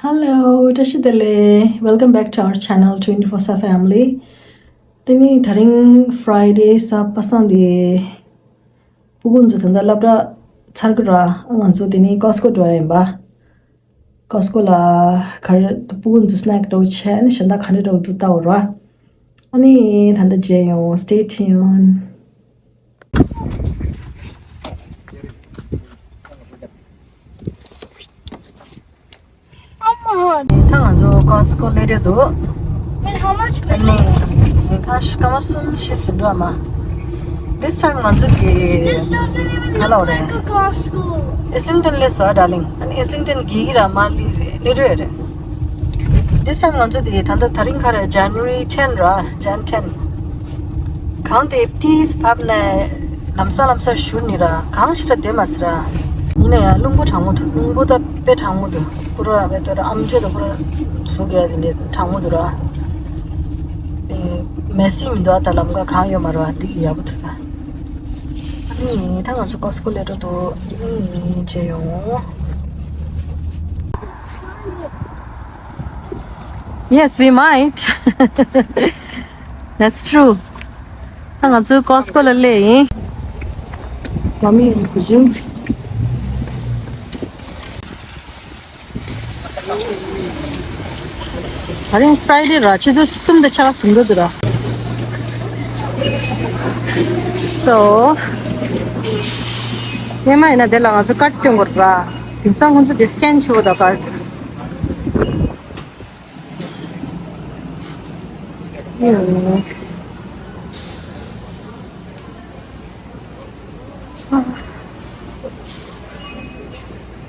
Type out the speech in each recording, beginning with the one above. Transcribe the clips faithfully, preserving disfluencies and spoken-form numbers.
Hello, བཀྲ་ཤིས་བདེ་ལེགས། Welcome back to our channel, twenty-four seven Family. དེ་ནི་དེ་རིང་Friday་གཟའ་པ་སངས་དེ། སྤུ་གུ་ཚོ་ད་ལྟ་སློབ་གྲྭ་ཚར་གི་ར། ང་ཚོ་དེ་ནི་Costco་འགྲོ་ཡ་ཡིན་པ། Costco་ལ་ག་རེ་སྤུ་གུ་ཚོ་snack་འདྲ་བོ་བྱས་ནས་གཞན་དག་ག་འདྲ་འདྲ་བོ་འདུག་ལྟ་འོ་ར། ཨ་ནི་ད་ལྟ་མཇལ་ཡོང་། Stay tuned. ད་ང་ཚོ་Costco་སླེབས་འདུག Wait, how much? ཨ་ནི་ཁ་ཤས་སྐར་མ་གསུམ་བཞི་ཟིན་འགྲོ་མ། This time་ང་ཚོ་དེ་This doesn't even ག་ལ་look རེད། Like a Costco. Islington་སླེབས་སོང་། Darling། ཨ་ནི་Islington་གི་གི་ར་མ་ལི་རེད། སླེབས་འགྲོ་ཡ་རེད། This time་ང་ཚོ་དེ་ད་ལྟ་དེ་རིང་ག་རེ། January ten་ར། Jan ten། གངས་དེ་ཏིས་བབས་ནས་ལམ་སང་ལམ་སང་བཞུར་ནི་ར། གངས་ཞེ་དྲག་དེ་མ་ཟེར་ར། ཡིན་ན་ཡང་རླུང་བུ་གྲང་མོ་འདུག་རླུང་བུ་ད་དཔེ་གྲང་མོ་འདུག་སྐུ་ར་བས་དེ་ར་ཨམ་ཅོག་དང་སྐུ་ར་ཟུག་གི་ཡ་དེ་འདྲ་གྲང་མོ་འདུག་ར། ཨེ། མེ་སི་མི་འདུག་ཨ། ད་ལམ་ཁ་གངས་ཡོད་མ་རེད་བ། འདི་གི་ཡག་པོ་འདུག་ད། ཨ་ནི་ད་ང་ཚོ་Costco་སླེབས་འགྲོ་འདུག་ཨ་ནི་མཇལ་ཡོང་། Yes, we might. That's true. ད་ང་ཚོ་Costco་ལ་སླེབས་ཡིན། Mommy and Kuzu. དེ་རིང་Friday་ར། ཆུ་ཚོད་གསུམ་དང་ཕྱེད་ཀ་ཟིན་འགྲོ་འདུག་ར། So། སྔན་མ་ཡིན་ན་དེ་ལ་ང་ཚོ་card་སྟོན་དགོས་ར། དེང་སང་ཁོང་ཚོ་དེ་scan་བྱེད་དགོས་ད་card།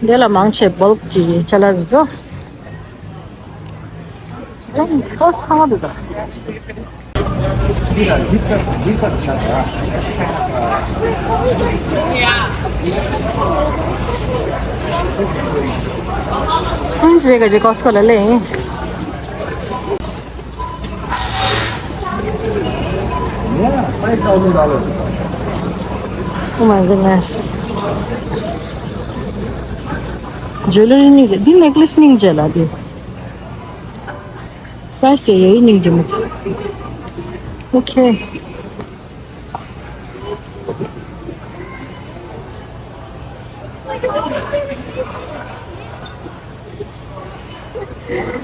འདི་ལ་མང་ཆེ་bulk་གི་ཅ་ལག་འདི་ཚོ། ཨ་ནི་ཏོག་ཙམ་འདུག་ད། Queensway་ག་ཅིག་Costco་ལ་སླེབས་ཡིན། Oh my goodness. Jewelry་སྙིང་རྗེ། འདི་necklace་སྙིང་རྗེ་ལ་འདི། Price་ཡ་ཡ་སྙིང་རྗེ་མོ། Okay.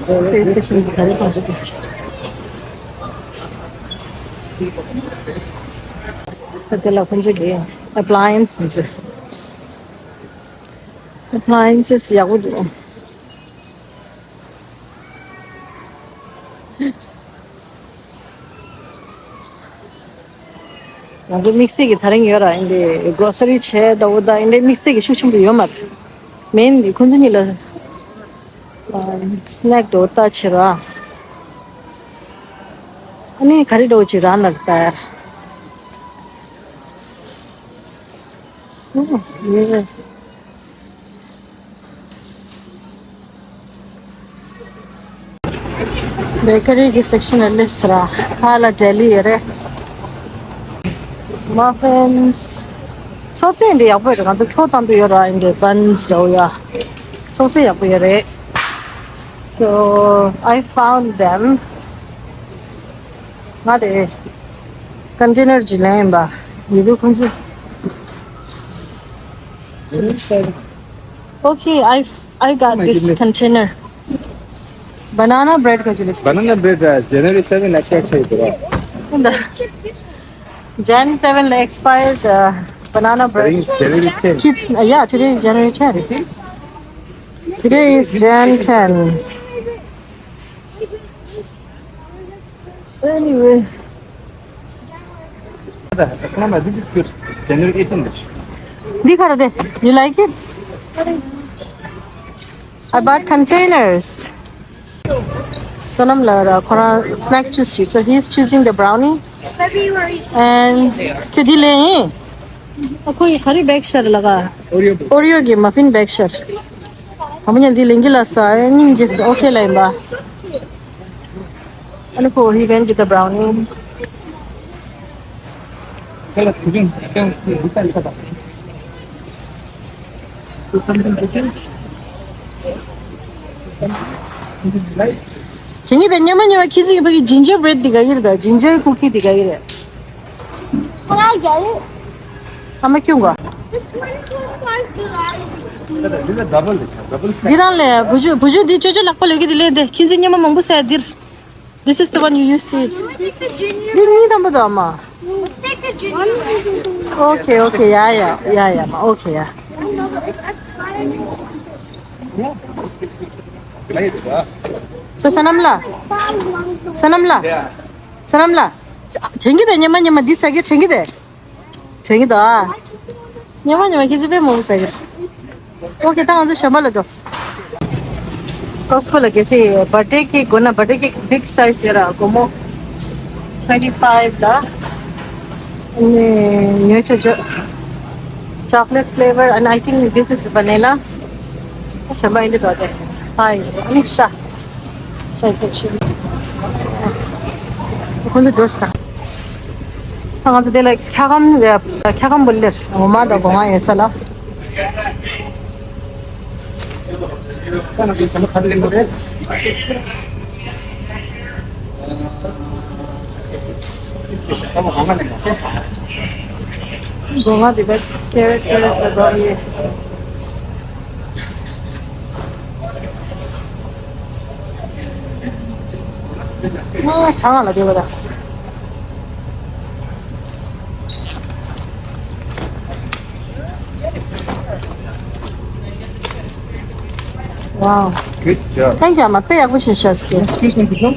Space station་ག་རེ་པར་སྟེ། ད་དེ་ལ་ཁོང་ཚོ་གི་appliances་ཟེར། Appliances་ཡག་པོ་འདུག་ང་ཚོ་དམིགས་བསལ་གྱི་དེ་རིང་ཡོད་ར། ཨིན་དེ་grocery་བྱས་ད་འོ་ད་ཨིན་དེ་དམིགས་བསལ་གྱི་ཤུགས་ཆེན་པོ་ཡོད་མ་རེད། Mainly་ཁོང་ཚོ་གཉིས་ལ་snack་འདྲ་བོ་ལྟ་བྱེད་ར། ཨ་ནི་ག་རེ་འདྲ་བོ་ཅིག་རག་ན་རེད་ད་ཡར། ཨོ་ཡེ། Bakery་གི་section་ལ་སླེབས་སོང་ར། ཧ་ལ་deli་ཡོད་རེད། Muffins། ཚོགས་རྫས་འདི་ཡག་པོ་ཡོད་རེད། ང་ཚོ་ཚོགས་བཏང་དུས་ཡོད་ར། ཨིན་དེ་buns་འདྲ་བོ་ཡ། ཚོགས་རྫས་ཡག་པོ་ཡོད་རེད། So I found them. ང་དེ་container་ཅིག་ལེན་ཡིན་པ། ཡོད་དུས་ཁོང་ཚོ། Okay, I I got Oh my this goodness. Container. Banana bread ག་ཅིག་རེད། Banana bread, uh, January seven expire ཆགས་ཡོད་པ། Jan seven་ལ་expired, uh, banana bread. Today's January ten. Kids, uh, yeah, today is January ten. Today is Jan ten. Anyway. Mama, this is good. January eighteen. འདི་ག་རེ་རེད། You like it? I bought containers. བསོད་ནམས་ལགས་ར་ཁོ་རང་snack juice་ཅིག So he's choosing the brownie. And ཁྱོད་འདི་ལེན་ཡིན། ཨ་ཁོ་ཡི་ག་རེ་bag་ཤར་ལ་ག Oreo་གི་muffin་bag་ཤར། ཨ་མ་ཉན་འདི་ལེན་གི་ལ་ས་སྙིང་རྗེ་okay་ལ་ཡིན་པ། ཨ་ནི་ཁོ་he went with the brownie. Tell us, cooking, cooking, this and that. Cook something cooking? ཇིང་གི་དང་ཉི་མ་ཉི་མ་ཁྱི་ཟིག་གི་ཕ་གི་ཇིན་ཇར་བྲེད་འདི་ག་གི་རེད། ད་ཇིན་ཇར་ཀུ་ཁི་འདི་ག་གི་རེད། ཁོ་རང་རྒྱ་རེད། ཨ་མ་ཁྱུང་ག་འདི་རང་ལས་བུ་ཆུ་བུ་ཆུ་འདི་ཅོ་ཅོ་ལག་པ་ལས་གི་འདི་ལས་འདི་ཁྱི་ཟིག་ཉི་མ་མང་པོ་ཟ་འདིར། This is the one you used to eat. འདི་གཉིས་དམ་པོ་དོ་ཨ་མ། Okay, okay, yeah, yeah, yeah, yeah, ma, okay, yeah. So, Sanam la, Sanam la, Sanam la. དྲན་གི་དེ་ཉི་མ་ཉི་མ་འདི་ཟ་གི་དྲན་གི་དེ། དྲན་གི་དོ་ཨ། ཉི་མ་ཉི་མ་ཁྱི་ཟིག་དཔེ་མང་པོ་ཟ་གི། Okay, ད་ང་ཚོ་ཞོན་པ་ལ་འགྲོ། Costco ལ་གལ་སྲིད་བར་ཐི་ཌེ་ཀེག་དགོས་ན་བར་ཐི་ཌེ་ཀེག་བིག་སའི་ཛི་ཡོད་ར། སྒོར་མོ་ཊུ་ཝེན་ཊི་ཕའིབ་ལ། ཨ་ནི་ཉོ་ཆ་ཇོ་chocolate flavor and I think this is vanilla. ཞོན་པ་ཡིན་འདི་དོ་དེ། ཕའིབ་ཨ་ནི་ཤ། ཤ་ཟེར་ཤི། ཁོང་ཚོ་འགྲོ་ཤི་ད། ང་ཚོ་དེ་ལ་འཁྱག་སྒམ། འཁྱག་སྒམ་བོ་ལེར་འོ་མ་དང་སྒོ་ང་ཡོད་ས་ལ། སྒོ་ང་དེ་བས་ཀེ་རེ་ཊི་ཀེ་རེ་ཊི་ལ་འགྲོ་ཡི། ཨ་གྲང་ང་ལ་དེ་བ་ད། Wow. Good job. Thank you, ཨ་མ། དཔེ་ཡག་པོ་ཞིག་བྱས་སོང་། Excuse me, could you?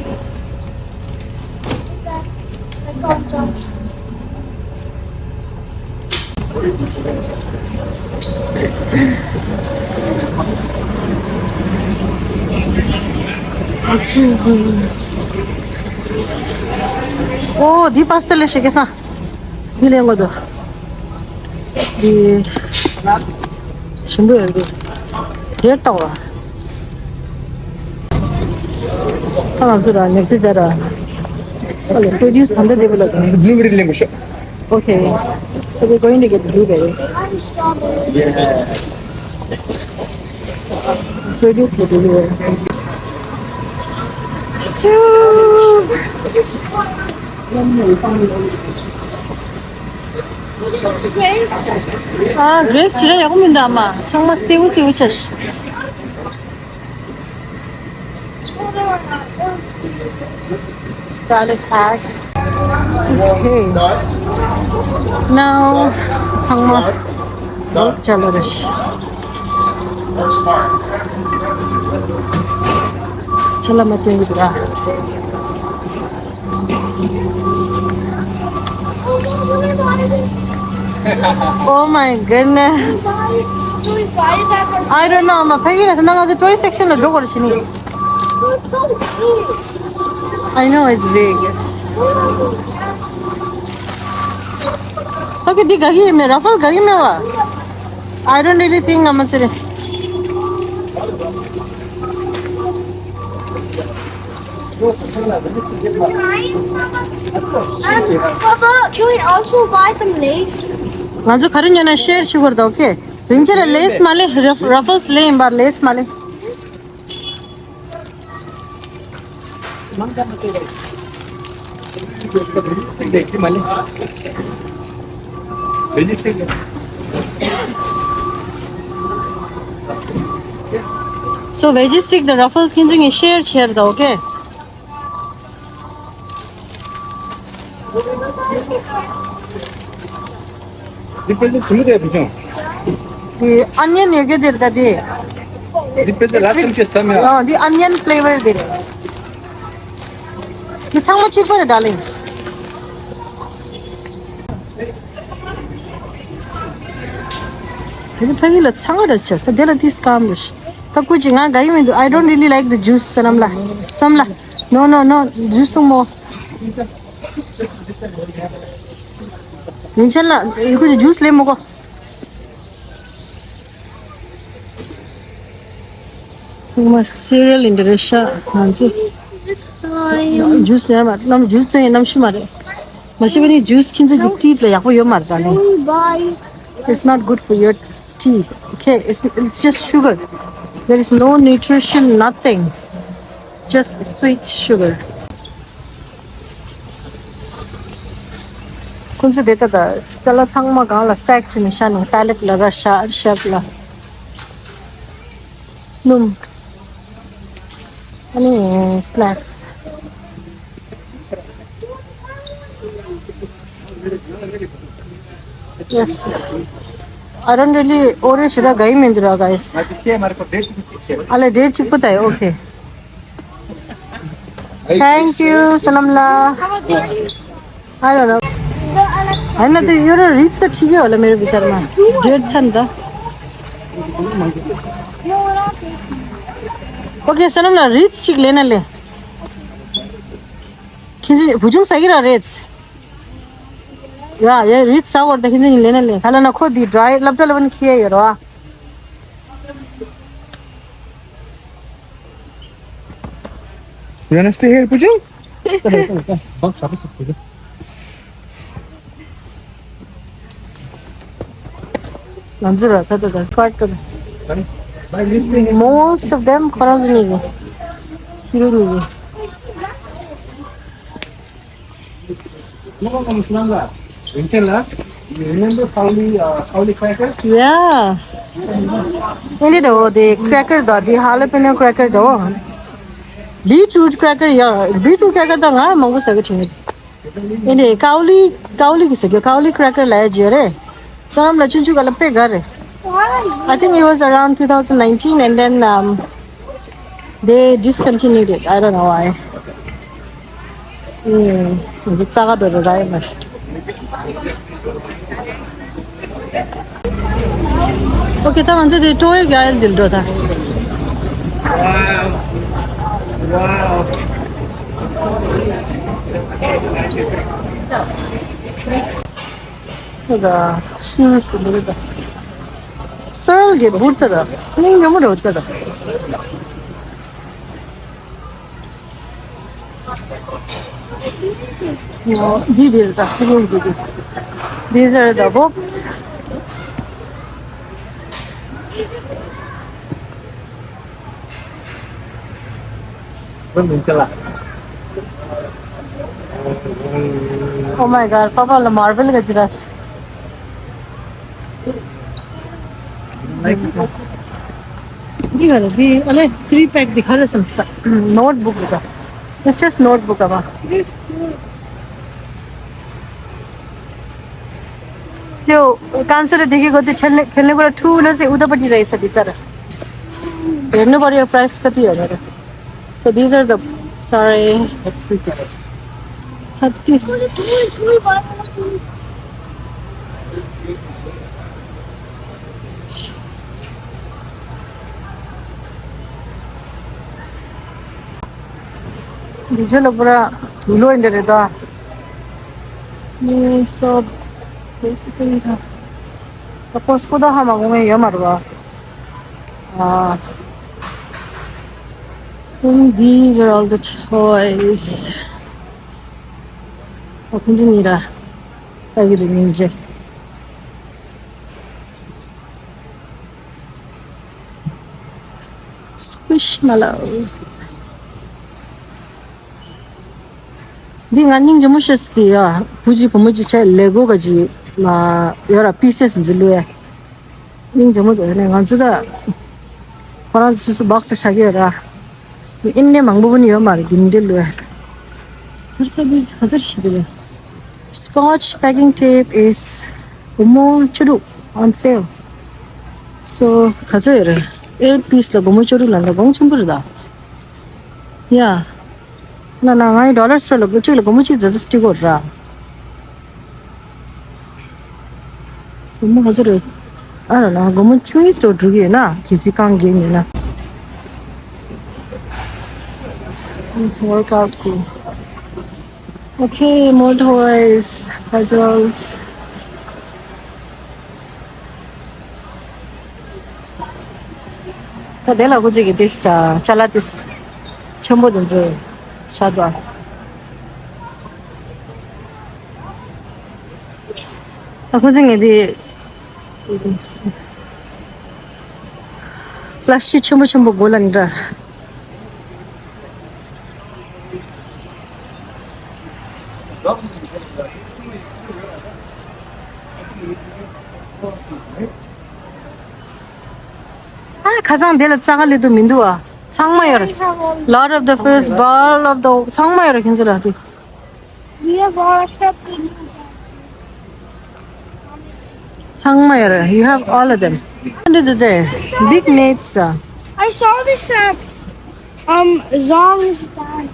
ཨོ། འདི་པཱ་སྟ་ལེ་ཤ་སྐྱེ་ས། འདི་ལེན་དགོས་འདུག་འདི་ཞིམ་པོ་ཡོད་འདུག་འདིར་ལྟ་བ། ད་ང་ཚོ་ར་ཉག་ཅིག་བྱ་ར། ཨ་ལེ། produce ད་ལྟ་འདི་བ་ལ། Blueberry ལེན་དགོས་ཤོག Okay. So we're going to get blueberry. Yeah. Produce the blueberry. ཨ། གྲེབ་སི་ཞེ་དྲག་ཡག་པོ་མི་འདུག་ཨ་མ། ཚང་མ་སེའུ་སེའུ་ཆགས། Salad pack. Okay. Now ཚང་མ་ལོག་ཅ་ལ་རེད། ཅ་ལ་མ་སྟོན་གི་འདུག་ར། Oh my goodness. I don't know. ཨ་མ། ཕ་གི་ལ་ད་ང་ཚོ་ཊོའི་སེག་ཤན་ལ་འགྲོ་དགོས་རེད་ཤི་ནི། I know it's big. ཕ་གི་འདི་དགའ་གི་ཡོད་མེད། ར་ཧྥལ་དགའ་གི་མེད་བ། I don't really think ང་མ་ཚེ་རེད། Um, Papa, can we also buy some Lays? ང་ཚོ་ག་རེ་ཉོ་ན་ཤེར་བྱེད་དགོས་རེད། ཨོ་ཁེ། རིན་ཆེན་ལ་ལེས་མ་ལེ། ར་ཧྥལ་ལེ་ཡིན་པ། ལེས་མ་ལེ། So veggie stick དང་ར་ཧྥལ་ཁྱེད་ཚོ་གཉིས་ཤེར་བྱེད་དོ། ཨོ་ཁེ། འདི་དཔེ་ཆ་དུམ་བུ་དེ་བུ་ཆུང་། འདི་ཨོ་ནི་ཡན་ཡོད་རྒྱུ་དེ་རེད་ད་དེ། འདི་དཔེ་ཆ་ལ་ཙམ་ཅིག་བསམ་ཡ། ཨ། འདི་onion flavor དེ་རེད། འདི་ཚང་མ་གཅིག་པ་རེད། Darling. དེ་ནི་ཕ་གི་ལ་ཚང་མ་རེད་བྱས། ད་དེ་ལ་འདི་སྐམ་རེད། ད་སྐུ་མཁྱེན་ང་དགའ་གི་མི་འདུག I don't really like the juice. བསོད་ནམས་ལགས། བསོད་ནམས་ལགས། No, no, no. Juice འཐུང་མོ། རིན་ཆེན་ལགས། ཡི་གུ་ཇུས་ལེན་མི་དགོས། ཚང་མ་སི་རི་ཡལ་ཡིན་པ་རེད་ཤག་ང་ཚོ་ཇུས་ལེན་མ་རྣམ་ཇུས་ཚོ་ཡིན་རྣམ་ཤེས་མ་རེད། མ་གཞི་པ་ནི་ཇུས་ཁྱེད་ཚོ་གི་ཊི་ཐི་ལ་ཡག་པོ་ཡོད་མ་རེད་ད་ནི། It's not good for your teeth. Okay, it's, it's just sugar. There is no nutrition, nothing. Just sweet sugar. ཁོང་ཚོ་དེ་ལྟ་དང་ཅ་ལག་ཚང་མ་སྒང་ལ་སི་ཊེག་བྱས་ནས་བཞག་ནས་པེ་ལེཊ་ལ་ར་ཤར་ཤར་ལ། སྣུམ། ཨ་ནི་སི་ནེག་སི། Yes. I don't really ཨོ་རེད་ཞེ་དྲག་དགའ་ཡི་མི་འདུག་ར་guys. ཨ་ལེ་ཌེཊ་གཅིག་པོ་ད་ཡོད། Okay. Thank you, Sonam la. I don't know. ཨ་ན་དེ་ཡོད་ར་རིས་ད་ཁྲིད་ཡོད་ལ་མེ་ར་བི་ཙར་མ། ཌེཊ་ཚན་ད། Okay, Sonam la རིས་གཅིག་ལེན་ན་ལེ། ཁྱེད་ཚོ་བུ་ཆུང་ཟ་གི་ར་རེད། ཡ་ཡ་རིས་ཟ་བར་ད་ཁྱེད་ཚོ་ཡིན་ལེན་ན་ལེ། ཧ་ལ་ན་ཁོ་དེ་ཌ་རའི་ལབ་ཏྲ་ལབ་ན་ཁྱི་ཡ་ཡོད་ར། You wanna stay here, Pujung? ང་ཚོ་ར་ད་ད་ད་ཁར་ད། Most of them ཁོ་རང་ཚོ་ནི་གི། ཁྱི་རུ་ནི་གི། You remember Kaoli, uh, Kaoli cracker? Yeah. Indeed, oh, the cracker, the, the jalapeno cracker, though. Beetroot cracker, yeah. Beetroot cracker, the, nga, mango, sa, ga, ching. Indeed, Kaoli, Kaoli, ki, sa, Kaoli cracker, la, jire. So, I'm, la, chunchu, kala, pe, gare. I think it was around two thousand nineteen, and then, um, they discontinued it. I don't know why. ང་ཚོ་རྩ་ག་འགྲོ་རེ་ར་ཡིན་པ། Okay, ད་ང་ཚོ་དེ་ཊོ་ཡི་ག་ཡལ་འཛིན་འགྲོ་ད། Wow. Wow. ད་ཤུ་སི་འདི་ད། སི་རལ་གྱི་འུར་ད་ད། ནིང་ཉོ་མོ་འུར་ད་ད། འདི་འདིར་ད་ཁྱི་ལུང་འདི་འདི། These are the books. Oh my god, Papa la marble ga jira. འདི་ག་ལ་འདི་ཨ་ལེ་ཕི་རི་པེག་འདི་ག་ལ་སམ་སྟ། Notebook འདི་ག It's just notebook ཨ་མ། त्यो कांसले देखेको त्यो खेल्ने खेल्ने कुरा ठुलो चाहिँ उतापट्टि रहेछ बिचरा। हेर्नु पर्यो प्राइस कति भनेर। So these are the, sorry, छत्तिस। भिजुअल पुरा धुलो इन्दो रहेछ। यो सब basically त कस्तो त खामा घुमे यो मरुवा। And these are all the toys. 어, 근진이라. 여기도 이제 Squishmallows. འདི་ང་སྙིང་རྗེ་མོ་ཤེས་ཏེ་ཡ། བུ་གཅིག་བུ་མོ་གཅིག་བྱས་ལེ་གོ་ག་གཅིག་ཡོད་ར་པི་སེ་སི་འཛིན་ལུས་ཡ། སྙིང་རྗེ་མོ་འདུག་ནས་ང་ཚོ་ད་ཁོ་རང་ཚོ་སོ་སོ་བག་ས་ཆགས་ཀྱི་ཡོད་ར། ཨིན་འདྲེ་མང་པོ་པོ་ནི་ཡོད་མ་རེད་འདི་འདྲེ་ལུས་ཡ། ཧར་ས་བི་ཧ་ཛར་ཞིག་རེད། Scotch packing tape is སྒོར་མོ་བཅུ་དྲུག on sale. So ག་ཚོད་ཡོད་རེད། Eight piece ལ་སྒོར་མོ་བཅུ་དྲུག་ལ་འདྲ་གོང་ཆེན་པོ་རེད་ད། ཡ། ན་ན་ང་ཡི་ཌོ་ལར་སི་ཊོར་ལ་སྒོར་གཅིག་ལ་སྒོར་མོ་གཅིག་ཛ་ཛ་སྟེར་དགོས་ར། སྒོར་མོ་ག་ཚོད་རེད། ཨ་ར་ལ་སྒོར་མོ་བཅུ་ཡི་སྟོར་འགྲོ་གི་ཡོད་ན་གལ་སྲིད་རྐང་རྒྱན་ཡོད་ན། Workout cool. Okay, more toys, puzzles. ད་དེ་ལ་ཁོ་ཚོས་ཀྱི་ཏིས་ཅ་ལག་ཏིས་ཆེན་པོ་དེ་ཚོ་ཤ་དོ། ད་ཁོ་ཚོས་ངས་དེ། པླ་སི་ཆེན་པོ་ཆེན་པོ་དགོས་ལ་འདྲ། ཨ་ཁ་སང་དེ་ལ་རྩ་ག་ལེ་དུ་མི་འདུག་ཨ། ཚང་མ་ཡོད་རེད། Lot of the fish, all of the ཚང་མ་ཡོད་རེད་ཁྱེད་ཚོ་ལ་དེ། We have all except the ཚང་མ་ཡོད་རེད། You have all of them. འདི་འདི་འདི་big nets ཨ། I saw this at um Zong's dad.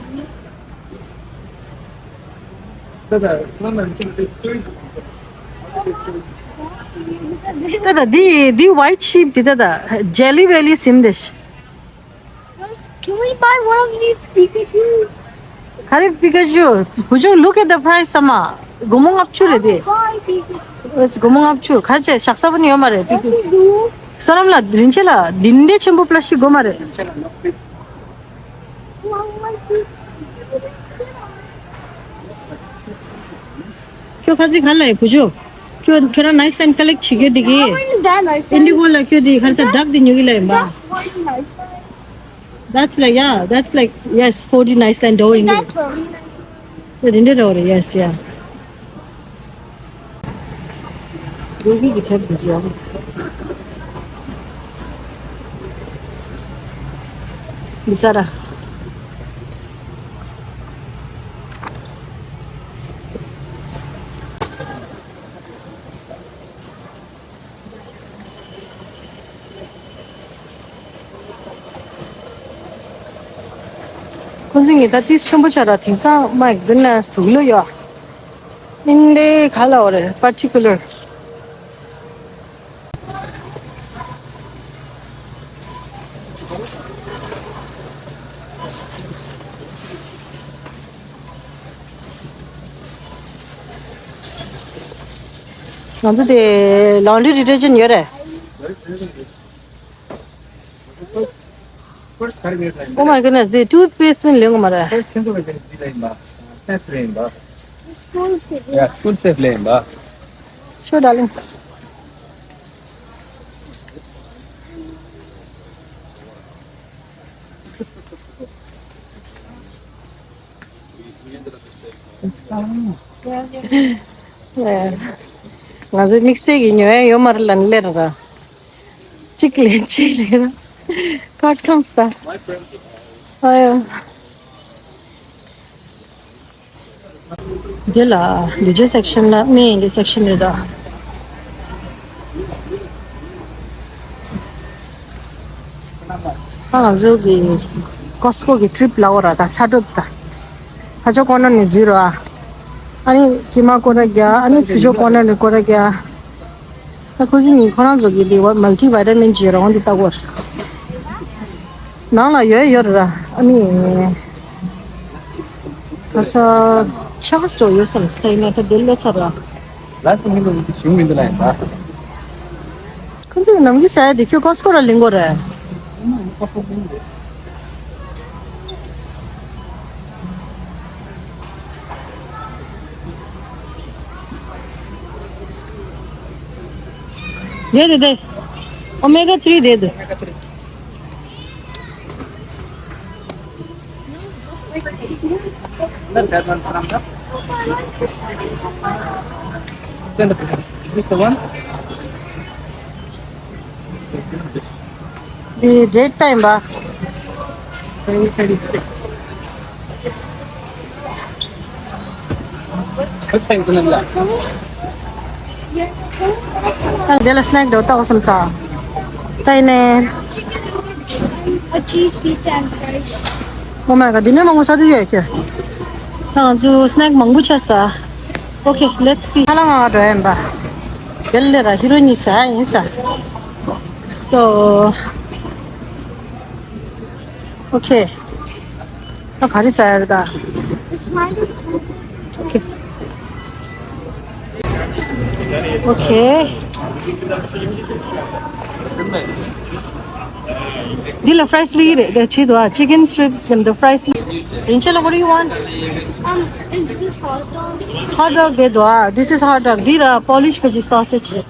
ད་ད་འདི་འདི་white sheep འདི་ད་ད་Jelly Belly ཟེར་འདི། Can we buy one of these Pikachu? ག་རེ་Pikachu? བུ་ཆུང་look at the price ཨ་མ། སྒོར་མོ་ལྔ་བཅུ་རེད་དེ། Why Pikachu? སྒོར་མོ་ལྔ་བཅུ། ག་ཅེ་བཞག་ས་པོ་ནི་ཡོད་མ་རེད། What Pikachu. Do you do? བསོད་ནམས་ལགས་རིན་ཆེན་ལགས་འདི་འདྲའི་ཆེན་པོ་པླ་སི་ཅིག་དགོས་མ་རེད། ཁྱོད་ཁ་ཚིག་ག་ལ་ཡི་བུ་ཆུང་། ཁྱོད་ཁྱོད་རང་Nice Land collect བྱེད་ཀྱི་འདི་གི། How much is that, Nice Land? Indigo ལ་ཁྱོད་འདི་ག་རེ་ཟ་duck འདི་ཉོ་གི་ལ་ཡིན་པ། That's forty Nice Land. That's like, yeah, that's like, yes, forty Nice Land dough in. That's forty Nice Land. འདི་འདྲ་རེད། Yes, yeah. ཡོ་གི་གི་ཐེབས་འདི་ཅི་ཡང་། འདི་ས་ར། ཁོང་ཚོ་ངེད་ད་ཏིས་ཆེན་པོ་ཆགས་ར། དེང་སང་my goodness དུག་ལོ་ཡོད། ཨིན་ཌེ་ག་ལ་འོ་རེད་particular། ང་ཚོ་དེ་laundry detergent ཡོད་རེད། Oh my goodness, དེ་toothpaste མིན་ལེན་གོ་མ་རེད། School safe. Yeah, school safe ལེན་པ། Sure, darling. ང་ཚོ་དམིགས་བསལ་གྱི་ཉོ་ཡ་ཡོད་མ་རེད་ལབ་ནས་སླེབས་ར། གཅིག་ལེན་གཅིག་ལེན་ར། ཁ་ཁང་སྟ། ཨ་ཡོ། འདི་ལ་འདི་ཇོ་section ལ་སྨན་འདི་section རེད་ད། ཨ་ང་ཚོ་གི་Costco གི་trip ལ་འོ་ར་ད་ཚ་དྲོད་ད། ཕ་ཆོ་corner ནས་འཛུལ་ར། ཨ་ནི་ཀྱི་མ་ཀོ་ར་རྒྱ། ཨ་ནི་ཚུ་ཆོ་corner ནས་ཀོ་ར་རྒྱ། ད་ཁོ་ཚོ་གཉིས་ཁོ་རང་ཚོ་གི་འདི་བ་multivitamin ཇི་རོང་འདི་ལྟ་བུར། ནང་ལ་ཡོད་ཡོད་ར། ཨ་ནི། ཁ་ས་ཆག་སྤྲོ་ཡོད་སམ་སྟེ་ན་ད་བདེ་ལེ་ཚར་ར། Last time ཡིན་དུས་ཞུ་མི་འདུག་ལ་ཡིན་པ། ཁོ་ཚོ་ནམ་རྒྱུན་ཟ་ཡ་དེ་ཁྱོད་Costco ར་ལེན་དགོས་རེད། དེ་དེ་དེ། Omega three དེ་དེ། Is this the one? The date time, ba? Twenty twenty-six. What time is it? ད་དེ་ལ་སྣེག་འདྲ་བོ་ལྟ་བསམ་ས། ད་ཡིན་ནའི། A cheese pizza and fries. Oh my god, འདི་ནས་མང་པོ་ཟ་རྒྱུ་ཡོད་ཀྱི། ད་ང་ཚོ་སྣེག་མང་པོ་ཆགས་ས། Okay, let's see. ཧ་ལ་ང་འགྲོ་ཡིན་པ། དེ་ལས་ར་ཧི་རོ་གཉིས་ཟ་ཡིན་ས། So, okay. ད་ག་རེ་ཟ་ཡ་རེད་ད། Okay. Okay. འདི་ལ་fries ལི་རེད་དེ་ཆེད་དུ་ཨ། Chicken strips ལམ་དུ་fries ལི། རིན་ཆེན་ལ་what do you want? Um, is this hot dog? Hot dog དེ་དུ་ཨ། This is hot dog. འདི་ར་Polish གི་sausage རེད།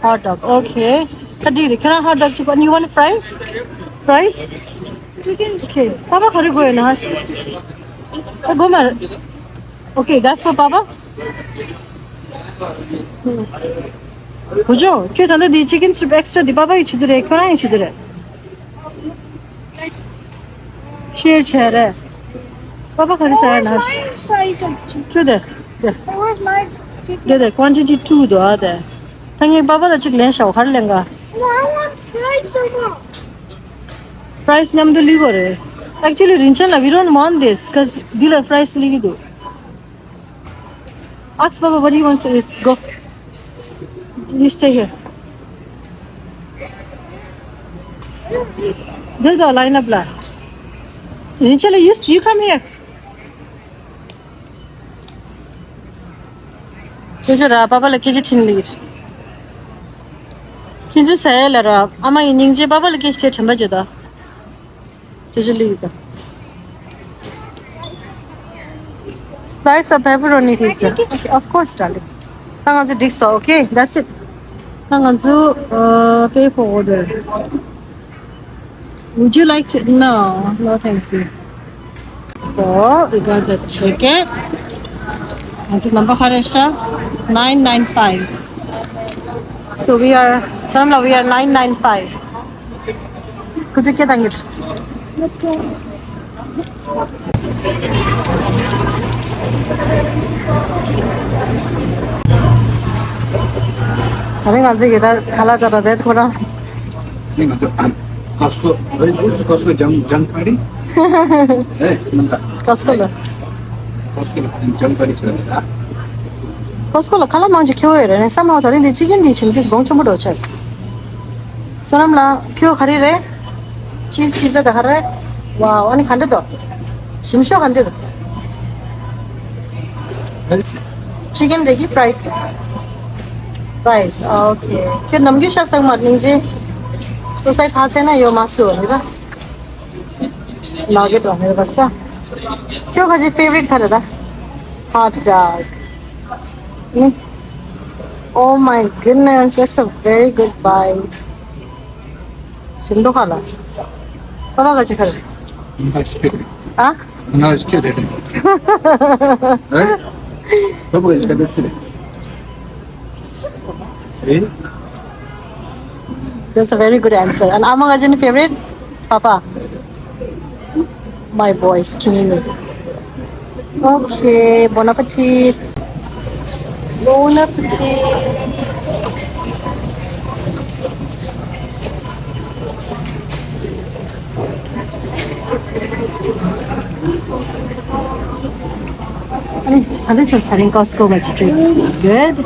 Hot dog. Okay. ད་འགྲིག་རེད། ཁྱོད་རང་ཧོཊ་ཌོག་གཅིག་པ། You want fries? Fries? Chicken. Okay. Papa ག་རེ་དགོས་ཡོད་ན་ཧ་ཤི། ཨ་དགོས་མ་རེད། Okay, that's for Papa. བུ་ཆུང་། ཁྱོད་ད་ལྟ་འདི་chicken strip extra འདི་པ་པ་ཡི་བྱེད་དུ་རེད། ཁྱོད་རང་ཡི་བྱེད་དུ་རེད། ཤེར་བྱས་རེད། པ་པ་ག་རེ་ཟ་ཡ་ན། Where's my size of chicken? ཁྱོད་དེ་དེ། Where's my chicken? དེ་དེ་quantity two འདུག་ཨ་དེ། ད་ངས་པ་པ་ལ་གཅིག་ལེན་ཤག་ག་རེ་ལེན་ག No, I want fries. Fries མཉམ་དུ་ལི་གོ་རེད། Actually རིན་ཆེན་ལ། We don't want this because འདི་ལ་fries ལི་གི་འདུག Ask Baba what he wants to eat. Go. You stay here. འདི་དང་line up ལ། རིན་ཆེན་ལ། You, you come here. ཅོ་ཅོ་ར་པ་པ་ལ་སྐད་ཆ་དྲིས་ལེ། ཁྱེད་ཚོ་ཟ་ཡ་ལ་ར། ཨ་མ་ཡི་སྙིང་རྗེ། པ་པ་ལ་སྐད་ཆ་དྲན་པ་བརྗོད་དོ། ཅོ་ཅོ་ལི་ཡི་དོ། Slice of pepperoni pizza. Okay, of course, darling. ད་ང་ཚོ་འགྲིག་སོང་། Okay, that's it. ད་ང་ཚོ་uh, pay for order. Would you like to? No, no, thank you. So, we got the ticket. ང་ཚོ་ནམ་བར་ག་རེ་ཤག nine nine five. So, we are, Saramla, we are nine nine five. ཁུ་ཚུར་སྐད་བཏང་གི་འདུག་ད་རིང་ང་ཚོ་གི་ད་ཁ་ལག་ད་ར་རེད་ཁོ་རང་། ནི་ང་ཚོ་Costco, what is this? Costco jump, jump party? ཨེ། ནམ་ད། Costco ལ། Costco ལ་jump party བྱས་ད། Costco ལ་ཁ་ལག་མང་ཆེ་ཁེ་བོ་ཡོད་རེད། ནི་བསམ་མ་ད་རིང་འདི་chicken འདི་བྱིན་ཏིས་སྒོང་ཆེན་པོ་འགྲོ་ཆས། བསོད་ནམས་ལགས། ཁྱོད་ག་རེ་རེད། Cheese pizza ད་ག་རེ། Wow, ཨ་ནི་ག་འདྲ་འདུག་ཞིམ་ཤོས་ག་འདྲ་འདུག Chicken རེད་ཀྱི་fries རེད། Fries, okay. ཁྱོད་ནམ་རྒྱུན་ཤ་ཟ་གི་མ་རེད་སྙིང་རྗེ། ཁོ་སའི་ཕ་ཚེ་ན་ཡོད་མ་སུ་རེད་ད། ནག་གི་འགྲོ་མེད་པ་ས། ཁྱོད་ཁ་ཅིག་favorite ག་རེད་ད། Hot dog. ནི། Oh my goodness, that's a very good bite. ཞིམ་མདོག་ཁ་ལ། ཁ་ལག་ག་ཅི་ཁ་ལ། Nice kid. ཨ། Nice kid. ཨེ། ཁ་ལག་ག་ཅི་ཁ་ལ། See? That's a very good answer. And ཨ་མ་ག་ཅི་ནི་favorite? Papa. My boys, can you? Okay, bon appetit. Bon appetit. ཨ་ནི་ད་ལྟ་ཆོག་ས་རིང་Costco ག་ཅི་ཅོ། Good.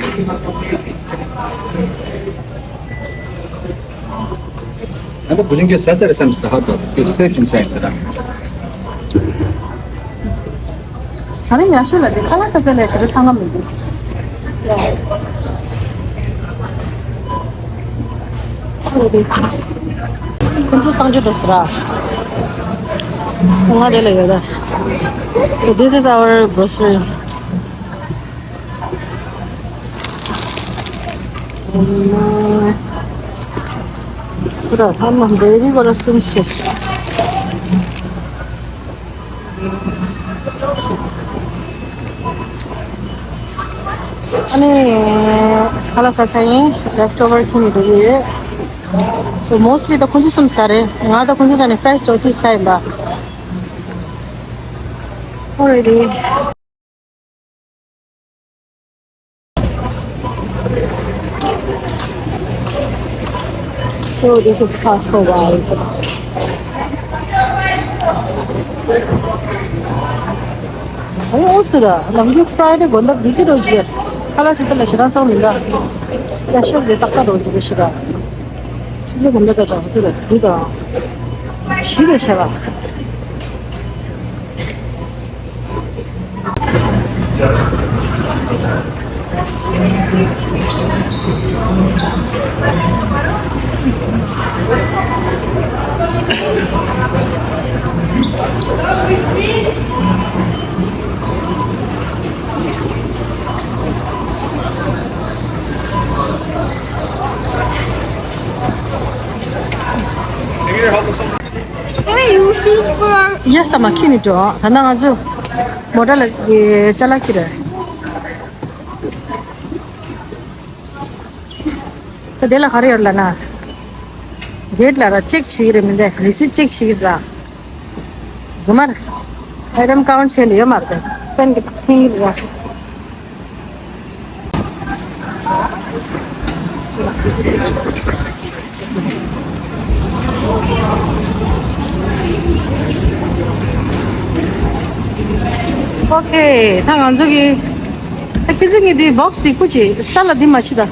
ཨ་ད་བུ་ཆུང་ཁྱོད་ཟ་ཚར་རེད་བསམ་ཞིག་ད་ཧ་གོ་ཁྱོད་སེབ་ཅིང་ཟ་ཡིན་ཟེར་ར། ད་རིང་ཡག་ཤོས་ལ་དེ་ཁ་ལག་ཟ་ཚར་ལས་ཞེ་དྲག་ཚང་ག་མི་འདུག་ཁོང་ཚོ་གསང་སྤྱོད་འགྲོ་ཟེར་ར། ང་དེ་ལ་ཡོད་ད། So this is our grocery. ཁོ་ར་ཧ་མ་འབྲེལ་རིགས་ཁོ་ར་སུམ་ཤེས། ཨ་ནི་ཁ་ལག་ཟ་ས་ཡིན། Leftover ཁྱེར་ནས་འགྲོ་གི་ཡོད། So mostly ད་ཁོང་ཚོ་གསུམ་ཟ་རེད། ང་ད་ཁོང་ཚོ་ཟ་ནས་fries ཅོ་དེ་ཟ་ཡིན་པ། Alrighty. So this is Costco vibe. ཨ་ཡོ་ཨོ་སི་ར་ནམ་རྒྱུན་Friday དགོན་པ་busy འགྲོ་རྒྱུ་རེད། ཁ་ལག་ཅི་ཟེར་ལ་ཞེ་དྲག་ཚང་མི་འདྲ། ཡ་ཤོག་དེ་ཏག་ཏག་འགྲོ་རྒྱུ་རེད་ཤི་ར། ཆུ་ཚོད་དགོན་པ་ད་ད་དུ་ར་དུ་ད་ཞི་རེད་ཤ་ར། Hey, you see for ཡ་ས་མ་ཁྱི་ནི་འགྲོ། ད་ནང་ང་ཚོ་མོ་ཊ་ལ་ཅ་ལག་ཁྱི་རེད། ད་དེ་ལ་ག་རེ་ཡོད་ལ་ན། གེ་ཊི་ལ་ར་ཅེག་བྱེད་ཀྱི་རེད་མི་འདུག་རི་སིཊ་ཅེག་བྱེད་ཀྱི་རེད་ར། རྫུན་མ་རེད། ཨའི་ཊམ་ཀའུན་ཊ་བྱས་ནས་ཡོད་མ་རེད། སྤེན་གྱི་ཐག་འཐེན་གྱི་རེད་ར། ཨོ་ཁེ། ད་ང་ཚོ་གི་ད་ཁྱེད་ཚོ་གི་འདི་བོག་སི་འདི་སྐུ་མཁྱེན་ས་ལ་འདི་མ་ཕྱི་ད།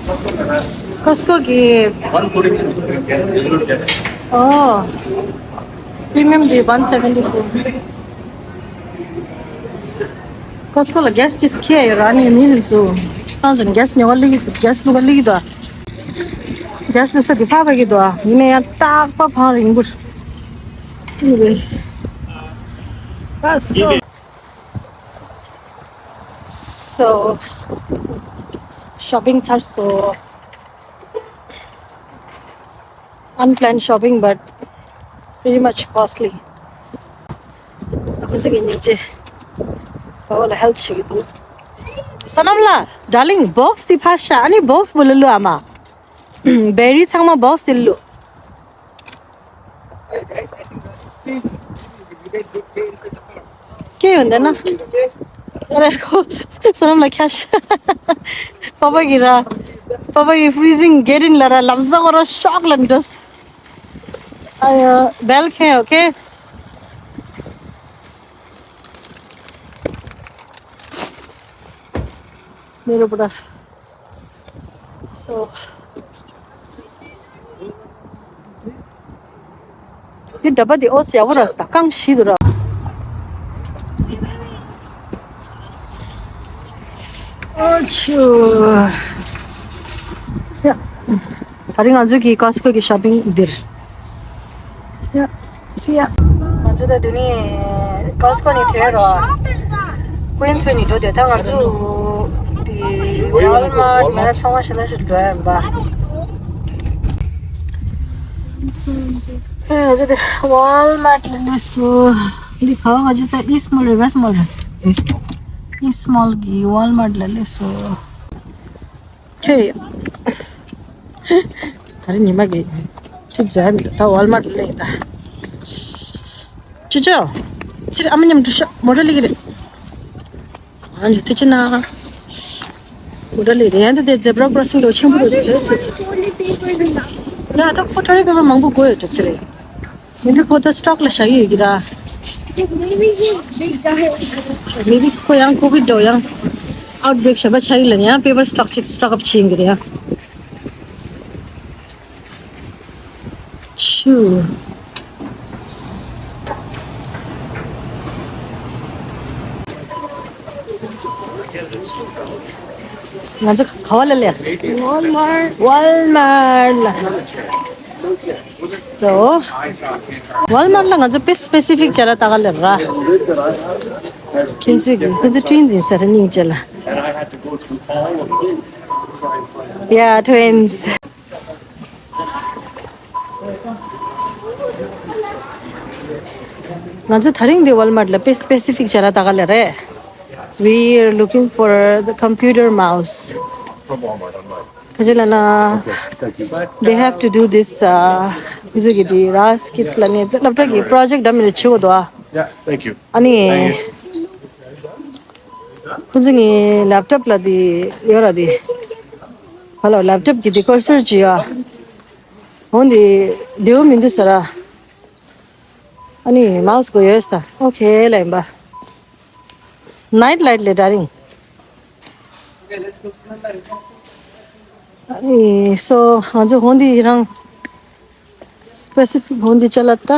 ཀོ་སི་ཀོ་གི་ཨོ། པི་རི་མི་ཡམ་འདི་one seventy four། ཀོ་སི་ཀོ་ལ་གེ་སི་ཅིག་ཁྱེར་ཡོད་ར། ནི་མི་ལ་སུ་ཏང་ཟོན་གེ་སི་ཉོ་ག་ལི་གེ་སི་བླུག་ག་ལི་གི་དོ། གེ་སི་བླུག་ས་དེ་ཕ་བ་གི་དོ། ཡིན་ན་ཡང་རྟག་པ་ཕང་རིང་པོར། Anyway. Let's go. So, shopping ཚར་སོང་། Unplanned shopping, but pretty much costly. ཁོ་ཚོ་གི་སྙིང་རྗེ། བ་བ་ལ་ཧེལཔ་བྱེད་ཀྱི་འདུག་སོ་ནམ་ལགས། Darling, བོག་སི་དེ་ཕར་བཞག་ཨ་ནི་བོག་སི་བུ་ལ་བླུགས་ཨ་མ། བེ་རི་ཚང་མ་བོག་སི་དེ་བླུགས། སྐྱེ་ཡོང་དེ་ན། ཨ་རེ་ཁོ། སོ་ནམ་ལགས་ཁྱ་ཤ། པ་པ་གི་ར། པ་པ་གི་ཕི་རི་ཛིང་གེ་ཊི་ཨིན་ལ་ར་ལམ་ས་ཁོ་ར་ཤོག་ལ་འགྲོ། ཨ་ཡ། བེལ་ཁེ་ཨོ་ཁེ། མེ་རོ་པུ་ར། So, འདི་འདྲ་པ་འདི་ཨོ་སི་ཡག་པོ་ར་སི་ད་རྐང་བཞི་འདུག་ར། ཨོ་ཆུ། ཡ། ད་རིང་ང་ཚོ་གི་ཀོ་སི་ཀོ་གི་ཤོ་པིང་འདིར། ཡ། See ya. ང་ཚོ་ད་དེ་ནི་ཀོ་སི་ཀོ་ནས་ཐོན་རོགས། ཀུན་ཚོད་ནས་འགྲོ་དེ་ད་ང་ཚོ་དེ་ཝོལ་མར་མེད་ན་ཚོང་པ་ཞིག་ལ་ཞིག་འགྲོ་ཡ་ཡིན་པ། ཨེ་ང་ཚོ་དེ་ཝོལ་མར་ལ་སླེབས་སོང་། འདི་ག་བ་ང་ཚོ་ས་ཨིསི་མོལ་རེད་ཝེསི་མོལ་རེད། ཨིསི་མོལ་གི་ཝོལ་མར་ལ་སླེབས་སོང་། ཁྱེད། ད་རེས་ཉི་མ་གི་ཁྲིད་བྱ་མི་འདུག་ད་ཝོལ་མར་ལ་སླེབས་ད། ཅོ་ཅོ། ཚེ་རིང་ཨ་མ་མཉམ་འགྲོ་ཤོག་མོ་ཊ་སླེབས་ཀྱི་རེད། ཨ་ཇུ་ཐུགས་རྗེ་གནང་། མོ་ཊ་སླེབས་རེད་ཡང་ད་དེ་ཛེབ་ར་ཀོ་རོ་སིང་འགྲོ་ཆེན་པོ་རེད་ཟེར་ཟེར། ཡ་ད་ཁོ་ཊོ་ལེཊ་པེ་པར་མང་པོ་དགོས་ཡོད་འགྲོ་ཚེ་རིང་། མི་འདི་ཁོ་ད་སི་ཊོག་ལ་བཞག་ཡོད་ཀྱི་ར། མི་འདི་ཁོ་ཡང་ཀོ་བིཌ་འགྲོ་ཡང་ཨའུཊ་བྷེག་ཞབས་པ་ཆགས་ཡིན་ལ་ཡང་པེ་པར་སི་ཊོག་ཅིག་སི་ཊོག་ཨབ་བྱེད་ཡིན་ཀྱི་རེད་ཡ། ཆུ། ང་ཚོ་ག་བ་ལ་སླེབས། Walmart. Walmart ལ། So, Walmart ལ་ང་ཚོ་དཔེ་སི་པེ་སི་ཕིག་ཅ་ལག་ལྟ་ག་སླེབས་ར། ཁྱེད་ཚོས་ཀྱི་ཁྱེད་ཚོ་ཊུ་ཝིན་ཛི་ཡིན་ས་རེད་སྙིང་རྗེ་ལ། Yeah, twins. ང་ཚོ་ད་རིང་འདི་ཝོལ་མར་ལ་དཔེ་སི་པེ་སི་ཕིག་ཅ་ལག་ལྟ་ག་སླེབས་རེད། We are looking for the computer mouse. ག་ཅི་ལབ་ན། They have to do this, uh, ཁོ་ཚོ་གི་འདི་ར་སི་ཀིཌ་ལབ་ནས་སློབ་གྲྭ་གི་པྲོ་ཇེག་འདྲ་མི་འདྲ་བྱེད་དགོས་འདུག་ཨ། Yeah, thank you. ཨ་ནི། ཁོ་ཚོ་གི་ལེབ་ཊོབ་ལ་འདི་ཡོད་ར་འདི། ཧ་ལོ་ལེབ་ཊོབ་གི་འདི་ཀར་སར་བྱེད་ཡ། འོ་འདི་བདེ་བོ་མི་འདུག་ཟེར་ར། ཨ་ནི་མའུ་སི་དགོས་ཡོད་ས། ཨོ་ཁེ་ལབ་ཡིན་པ། ནའིཊ་ལའིཊ་ལས་དྲ་རིང་། ཨ་ནི་སོ་ང་ཚོ་ཧོན་དི་རང་སི་པེ་སི་ཕིག་ཧོན་དི་ཅ་ལག་ལྟ།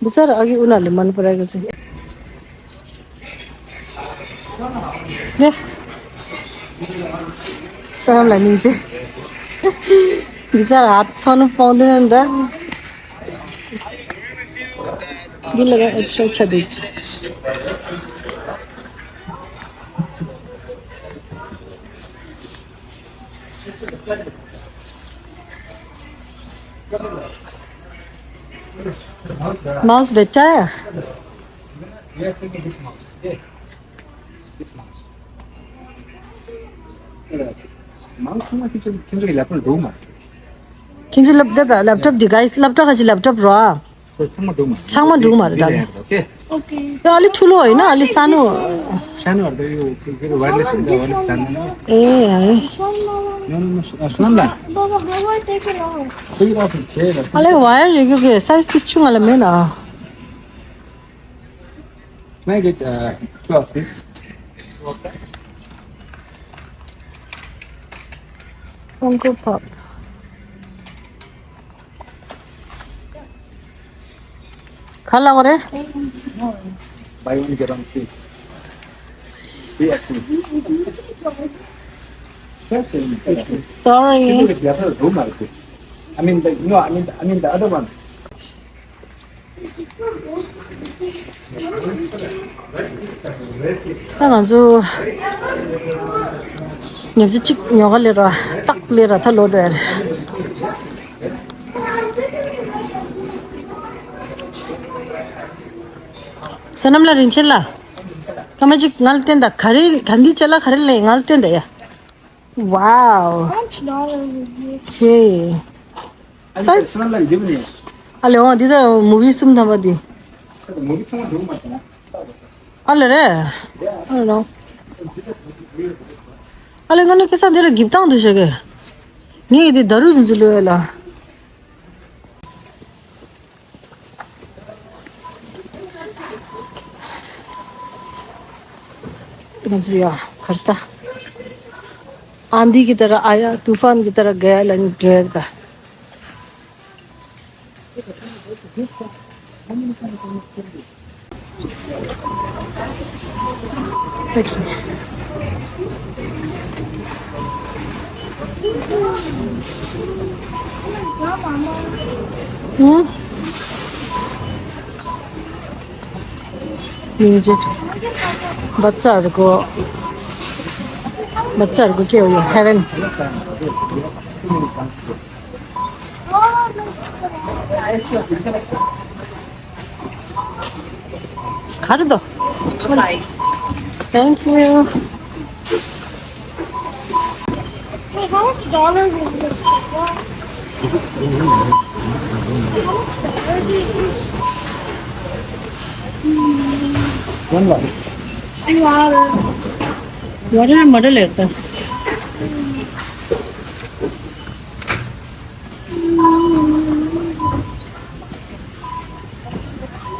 འདི་ཚར་ཨ་གི་ཨུ་ན་ལི་མན་པ་ར་གི་ཟེར། ནེ། སོ་ནམ་ལ་སྙིང་རྗེ། འདི་ཚར་ཨ་ཚོ་ནུ་ཕོང་དེ་ནན་ད། འདི་ལ་ར་ཨེག་སི་ཊ་ར་ཆ་འདུག Mouse བེ་ཊ་ཡ། We are taking this mouse, okay? This mouse. Mouse ཚང་མ་ཁྱེད་ཚོ་ཁྱེད་ཚོ་གི་ལེབ་ཊོབ་འགྲོ་མ། ཁྱེད་ཚོ་ལེབ་ཊོབ་ད་ལེབ་ཊོབ་འདི་ག་ལེབ་ཊོབ་ཁ་ཅིག་ལེབ་ཊོབ་རོ། ཚང་མ་འགྲོ་མ། ཚང་མ་འགྲོ་མ་རེད་ད། Okay. ད་ཨ་ལི་ཐུ་ལོ་ཡིན་ན་ཨ་ལི་ས་ནུ། ཤ་ནུ་ཨར་ད་ཡོ་ཁེ་ཁེ་ཝ་ཡར་ལེ་སི་ཨར་ད་ཝ་ཡར་ལེ་སི་ས་ནུ། ཨེ་ཨེ། No, no, no, sh- uh, Shonam. Baba, how do I take it off? Take it off and chair. Take it off. ཨ་ལེ་ཝ་ཡར་ཡོད་རྒྱུ་གི་སའི་ཛི་དེ་ཆུང་ང་ལ་མེད་ན། Can I get uh, two of this? Funko Pop. ག་ལ་བ་རེད། Buy one get one free. Free actually. Sorry. I mean, the, no, I mean, I mean the other one. ད་ང་ཚོ་ཉོ་ཆ་གཅིག་ཉོ་ག་ལེ་ར། སྟག་ལེ་ར་ད་ལོ་རེད། བསོད་ནམས་ལ་རིན་ཆེན་ལ། སྐར་མ་གཅིག་ང་ལ་སྟོན་ད། ག་རེ་ག་འདི་ཅ་ལག་ག་རེ་ལེན་ང་ལ་སྟོན་ད་ཡ། Wow. How much dollars is this? Okay. Size. ཨ་ལེ་འོ་འདི་ད་མུ་བི་གསུམ་ཐམ་པ་འདི། ཨ་ལེ་རེད། I don't know. ཨ་ལེ་ང་ནི་ཁ་སང་འདི་ལ་གིབ་བཏང་འདུག་ཤག་གི། ངས་འདི་ད་རུ་འདི་ཚོ་ལོས་ལ། ང་ཚོ་ཡ་གར་ས། आंधी की तरह आया, तूफान की तरह गया, लेकिन गैर था। Okay. Hmm? Music. बच्चाहरूको बच्चाहरूको के हो यो हेभेन। खाएर दो। Thank you. Hey, how much dollars is this? How much dollars is this? One dollar. One dollar. Water and water later.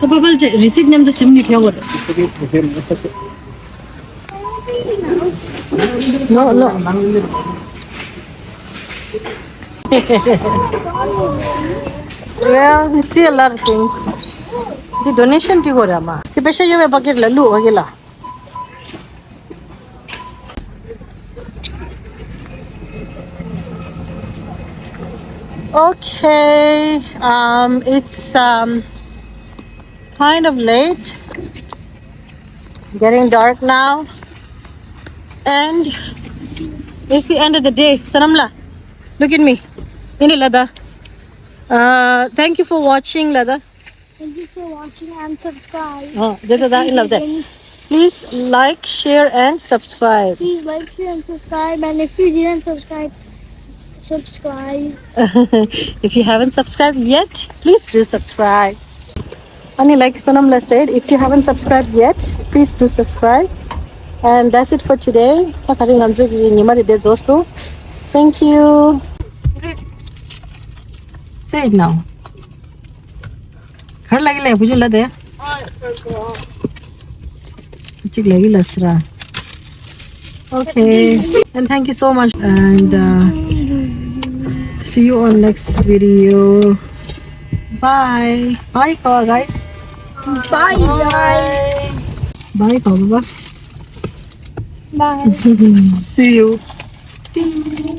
ད་པ་པལ་ཅེ་རི་སིཊ་མཉམ་དུ་ཞིམ་ནི་ཁྱེར་བར། No, no. Well, we see a lot of things. འདི་ཌོ་ནེ་ཤན་འགྲིག་གོ་ར་མ། དེ་པེ་ཤ་ཡོད་པའི་བ་གིར་ལ་ལུ་བ་གི་ལ། Okay, um, it's um, it's kind of late, getting dark now, and it's the end of the day. Sonamla, look at me. Ini lada. Uh, thank you for watching, lada. Thank you for watching and subscribe. Oh, da, da, da, I love that. Please like, share, and subscribe. Please like, share, and subscribe. And if you didn't subscribe, subscribe. If you haven't subscribed yet, please do subscribe. Ani, like Sonamla said, if you haven't subscribed yet, please do subscribe. And that's it for today. Thank you. Say it now. ག་རེ་ལབ་ཀྱི་ལབ་བུ་ཆུང་ལབ་དེ། གཅིག་ལབ་ཀྱི་ལབ་ཟེར་ར། Okay. And thank you so much. And uh, see you on next video. Bye. Bye, guys. Bye, guys. Bye, Baba. Bye. See you. See you.